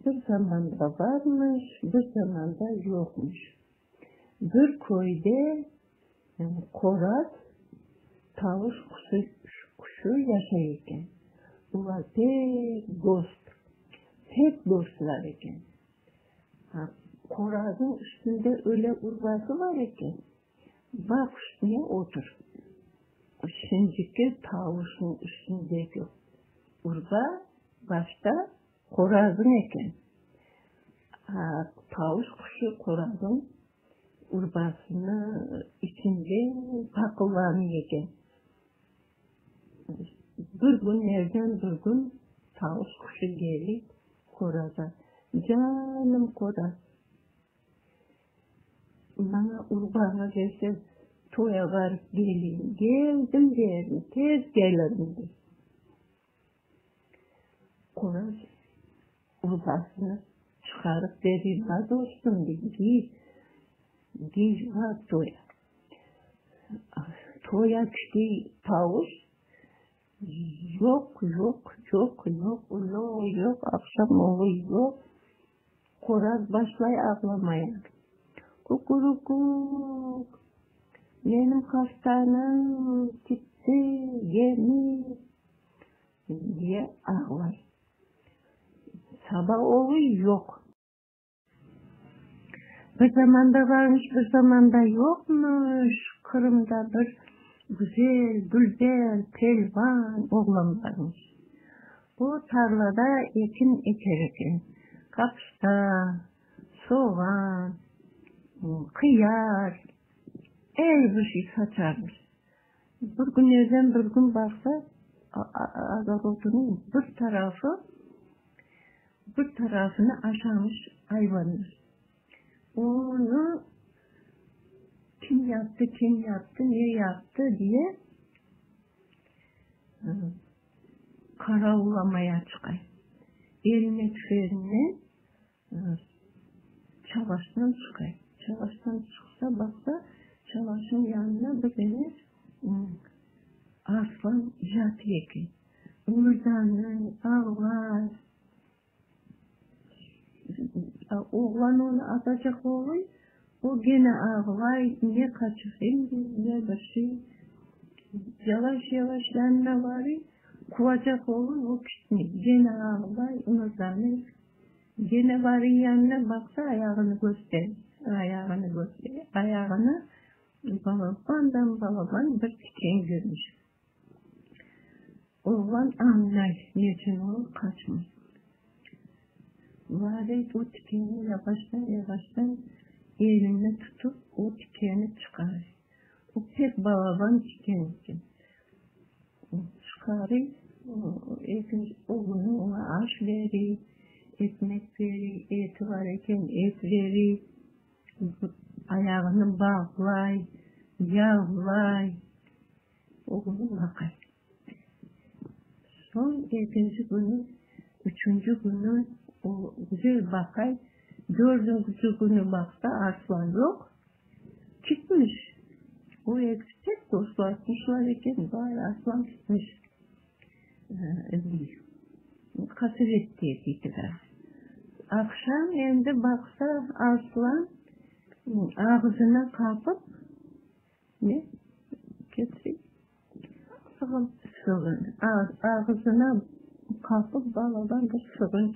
Bir zamanda varmış, bir zamanda yoqmuş. Bir köyde qoraz, tavuş quşu yaşay eken. Olar pek dost, pek dostlar eken. Qoraznıñ üstünde öyle urbası bar eken, baq üstüne otur. Şimdiki tavuşnıñ üstündeki urba başta qoraznıñ eken. Tavuş quşu qoraznıñ urbasını içinde paqıllanıy eken. Bir künlerden bir kün tavuş quşu kelip qoraza, Canım qoraz, maña urbañı berseñ, toya barıp keleyim, geldim derim, tez kelirim, dey. Qoraz urbasını çıqarıp berey, ba, dostum, dey, giy, giy, bar toya. Toya kitey tavuş, yoq, yoq, yoq, yoq, öyle yoq, aqşam oluy yoq. Qoraz başlay ağlamaya. Kukurukuk, menim qaftanım kitti, gemi, diye ağlay. Saba oluy, yoq. Bir zamanda varmış, bir zamanda yoqmuş, Qırımda bir güzel, dülber, pelvan oğlan barmış. O tarlada ekin eker eken, qapısta, soğan, qıyar, er bir şey saçarmış. Bir künlerden bir kün baqsa, ogorodınıñ bir tarafı, bir tarafını aşamış ayvanlar. Onı kim yaptı, kim yaptı, ne yaptı diye qaravullamaya çıqay. Eline tüfeginen çalaştan çıqay. Çalaştan çıqsa, baqsa, çalaşnıñ yanına bir dene arslan yatı eken. Ümürdanıy, ağlay. Oğlan onı atacaq oluy, o gene ağlay, ne qaçırayım dey, ne bir şey. Yavaş-yavaş yanına varıy, quvacaq oluy, o kitmey, gene ağlay, ımırdanıy. Gene varıy yanına, baqsa, ayağını köstere, ayağını köstere, ayağına balabandan balaban bir tiken kirmiş. Oğlan añlay, neçün o qaçmay. Varid o tikeni yavaştan-yavaştan elini tutıp, o tikeni çıqarıy. O pek balaban tiken eken. Çıqarıy, ekinci, o künü oña aş beriy, ekmek beriy, eti bar eken, et beriy, ayağını bağlay, yağlay. Oğlum baqay. Soñ ekinci künü, üçünci künü o güzel baqay, dördünci künü baqsa, arslan yoq, kitmiş. O ekisi pek dostlaşmışlar eken, vay, arslan kitmiş, dey. Qasevet ete. Aqşam endi baqsa, arslan ağızına qapıp, Ne? Ketsi? Sığın. Sığın. Ağızına qapıp balaban bir sığın.